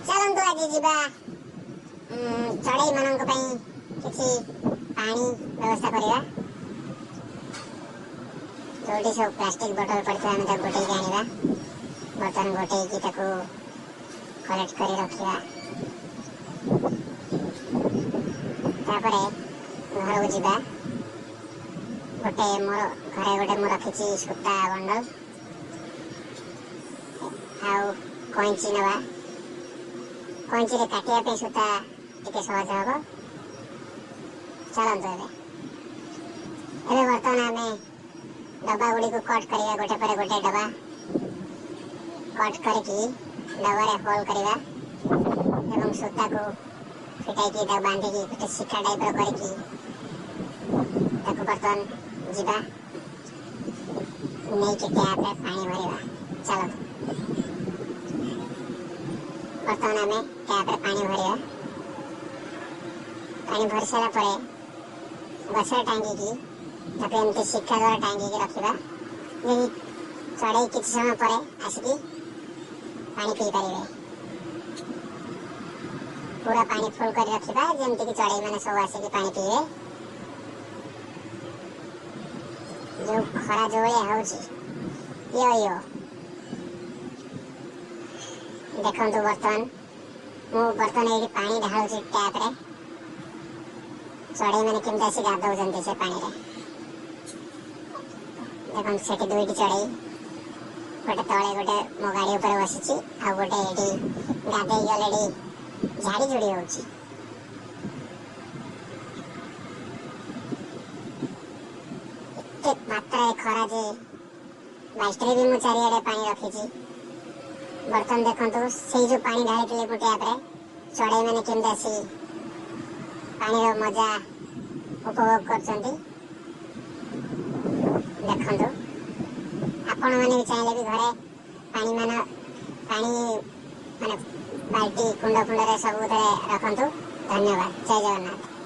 ଚାଲନ୍ତୁ ଆଜି ଯିବା ଚଢ଼େଇମାନଙ୍କ ପାଇଁ କିଛି ପାଣି ବ୍ୟବସ୍ଥା କରିବା। ଯେଉଁଠି ସବୁ ପ୍ଲାଷ୍ଟିକ୍ ବୋଟଲ ପଡ଼ିଥିବା ଆମେ ତାକୁ ଗୋଟେଇକି ଆଣିବା। ବର୍ତ୍ତମାନ ଗୋଟେଇକି ତାକୁ କଲେକ୍ଟ କରି ରଖିବା। ତାପରେ ଘରକୁ ଯିବା। ଗୋଟେ ମୋର ଘରେ ଗୋଟେ ମୁଁ ରଖିଛି ସୂତା ବଣ୍ଡଲ ଆଉ କଇଁଚି ନେବା। କଇଁଚିରେ କାଟିବା ପାଇଁ ସୂତା ଟିକେ ସହଜ ହେବ। ଚାଲନ୍ତୁ ଏବେ ଏବେ ବର୍ତ୍ତମାନ ଆମେ ଡବା ଗୁଡ଼ିକୁ କଟ୍ କରିବା। ଗୋଟେ ପରେ ଗୋଟେ ଡବା କଟ୍ କରିକି ଡବାରେ ହୋଲ୍ କରିବା ଏବଂ ସୂତାକୁ ଫିଟାଇକି ତାକୁ ବାନ୍ଧିକି ଗୋଟେ ଶିଖା ଟାଇପ୍ର କରିକି ତାକୁ ବର୍ତ୍ତମାନ ଯିବା ନେଇକି ଟ୍ୟାପ୍ରେ ପାଣି ଭରିବା। ଚାଲନ୍ତୁ ବର୍ତ୍ତମାନ ଆମେ ଟ୍ୟାପ୍ରେ ପାଣି ଭରିବା। ପାଣି ଭରି ସାରିଲା ପରେ ଗଛରେ ଟାଙ୍ଗିକି ତାକୁ ଏମିତି ଶିଖା ଦ୍ୱାରା ଟାଙ୍ଗିକି ରଖିବା, ଯେ ଚଢ଼େଇ କିଛି ସମୟ ପରେ ଆସିକି ପାଣି ପିଇପାରିବେ। ପୁରା ପାଣି ଫୁଲ୍ କରି ରଖିବା, ଯେମିତିକି ଚଢ଼େଇମାନେ ସବୁ ଆସିକି ପାଣି ପିଇବେ। ଯେଉଁ ଖରା ଯେଉଁ ଭଳିଆ ହେଉଛି, ଇୟୋ ଇୟୋ ଦେଖନ୍ତୁ। ବର୍ତ୍ତମାନ ମୁଁ ବର୍ତ୍ତମାନ ଏଇଠି ପାଣି ଢାଳୁଛି ଟ୍ୟାପ୍ରେ। ଚଢ଼େଇମାନେ କେମିତି ଆସି ଗାଧଉଛନ୍ତି ସେ ପାଣିରେ ଦେଖନ୍ତୁ। ସେଠି ଦୁଇଟି ଚଢ଼େଇ, ଗୋଟେ ତଳେ ଗୋଟେ ମୋ ଗାଡ଼ି ଉପରେ ବସିଛି, ଆଉ ଗୋଟେ ଏଇଠି ଗାଧେଇକି ଅଲରେଡ଼ି ଝାଡ଼ି ଝୁଡ଼ି ହେଉଛି। ଏତେ ମାତ୍ରାରେ ଖରା ଯେ ବାଲ୍ଟିରେ ବି ମୁଁ ଚାରିଆଡ଼େ ପାଣି ରଖିଛି। ବର୍ତ୍ତମାନ ଦେଖନ୍ତୁ, ସେଇ ଯେଉଁ ପାଣି ଢାଳିଥିଲି ମୁଁ ଟ୍ୟାପ୍ରେ, ଚଢ଼େଇମାନେ କେମିତି ଆସି ପାଣିର ମଜା ଉପଭୋଗ କରୁଛନ୍ତି ଦେଖନ୍ତୁ। ଆପଣମାନେ ବି ଚାହିଁଲେ ବି ଘରେ ପାଣି ମାନ ପାଣି ମାନେ ବାଲ୍ଟି କୁଣ୍ଡ ଫୁଣ୍ଡରେ ସବୁଥିରେ ରଖନ୍ତୁ। ଧନ୍ୟବାଦ, ଜୟ ଜଗନ୍ନାଥ।